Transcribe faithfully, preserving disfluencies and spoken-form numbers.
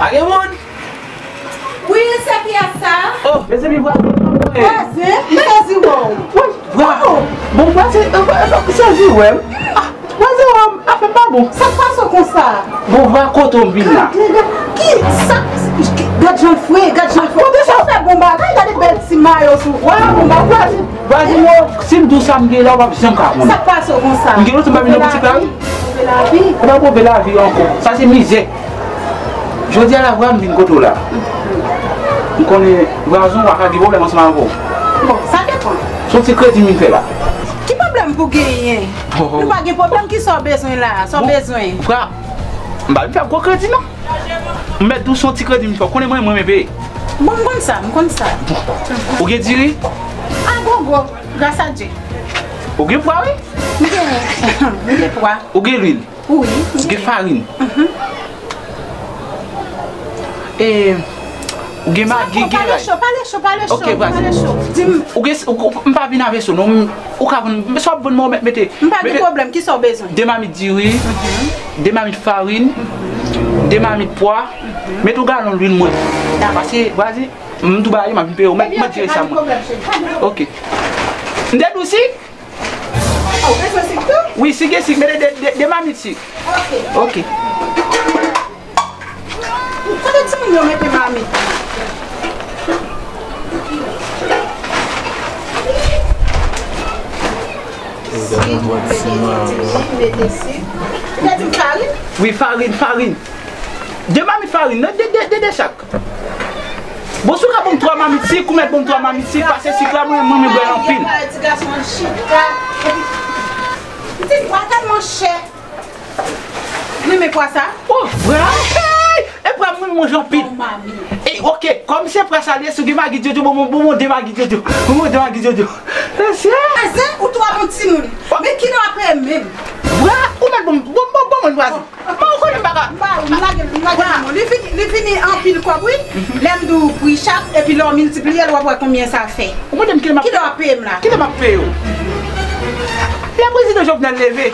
A gen moun? Wi, se kiyès sa? Oh, mezanmi, vwa. Vwazen, m sezi wè w. Vwa. Bon, vwa, se, e, e, e, sezi wè m. Ah, vwazen wè m, afè pa bon. Sa k pase w konsa? Bon, vwa, kote w vin la? Gade, gade, ki, sa, gad jan l fre, gad jan l fre. Kote sa? Ou fè bon bagay, gade bèl ti mayo sou. Vwa, bon, vwa, vwazen, vwazen, non, si m di w sa m gen la, w p ap janm ka konnen. Sa k pase w konsa? M gen lontan m pa vin nan boutik la, wi. Move lavi. Ou pa move lavi ankò. Sa se mizè. Jodi a la, vwa, m vin kote w la. M konnen vwazen w pa ka gen pwoblèm ansanm avè w. Bon, sa depann. Se yon ti kredi m vin fè la. Ki pwoblèm pou genyen? Oh, oh. Nou pa gen pwoblèm, ki sa w bezwen la? Sa w bezwen? Bon, vwa, m pa vin fè gwo kredi, non. M mèt di w se yon ti kredi m fè. Ou konnen mwen, mwen renmen peye. Bon, m konn sa, m konn sa. Ou gen diri? A gogo, gras a Dye. Ou gen pwa, wi? M gen, m gen pwa. Ou gen lwil? Wi, m gen. Ou gen farin? Mhm. E, ou gen magi, gen lay? Pale cho, pale cho, pale cho, pale cho. Di m. Ou gen, ou, ou, m pa vin avè so, non. M, ou ka vann, men sa w ap vann mwen, ou mèt mete. M pa gen pwoblèm, ki sa w bezwen? De mamit diri, mhm, de mamit farin, mhm, de mamit pwa, mhm, mete yon galon lwil mwen. Dakò. Pase, vwazen, m tou ba yo, m ap vin peye w. Mèt, mèt jere sa mwen. Ok. M te di w sik? Ah, ou bezwen sik tou? Wi, si gen sik, mete de, de, de mamit sik. Ok. Ok. Kote timoun yo mete mamit? Sik, mete diri, mete sik. Ou te di m farin? Wi, farin, farin. De mamit farin, non, de, de, de, de chak. Bon, si w ka ban m twa mamit sik, ou mèt ban m twa mamit sik, pase sik la, mwen, mwen, mwen bwè l anpil. Ti gason chita. Epi, ti pwa tèlman chè. Ou renmen pwa sa? Oh, vwa. Hey! E pwa mwen, mwen manje anpil. Oh, mami. E, ok, kòm se pwa sa li ye, si w gen magi djodjo, bon, bon, bon, bon, de magi djodjo. Bon, bon, de magi djodjo. Mesye. Vwazen, ou twò bon timoun. Men kilè w ap peye m menm? Vwa, ou mèt bon, bon, bon, bon, mwen vwazen. Bon, ou konnen m pa ka. M pa, m lage, m lage nan men w. Li vini, li vini anpil kòb, wi. Lè m di w pri chak, epi lè w miltipliye l, w ap wè konbyen sa fè. Ou mande m kilè m ap. Kilè w ap peye m la? Kilè m ap peye w? Lè prezidan Jovenel leve.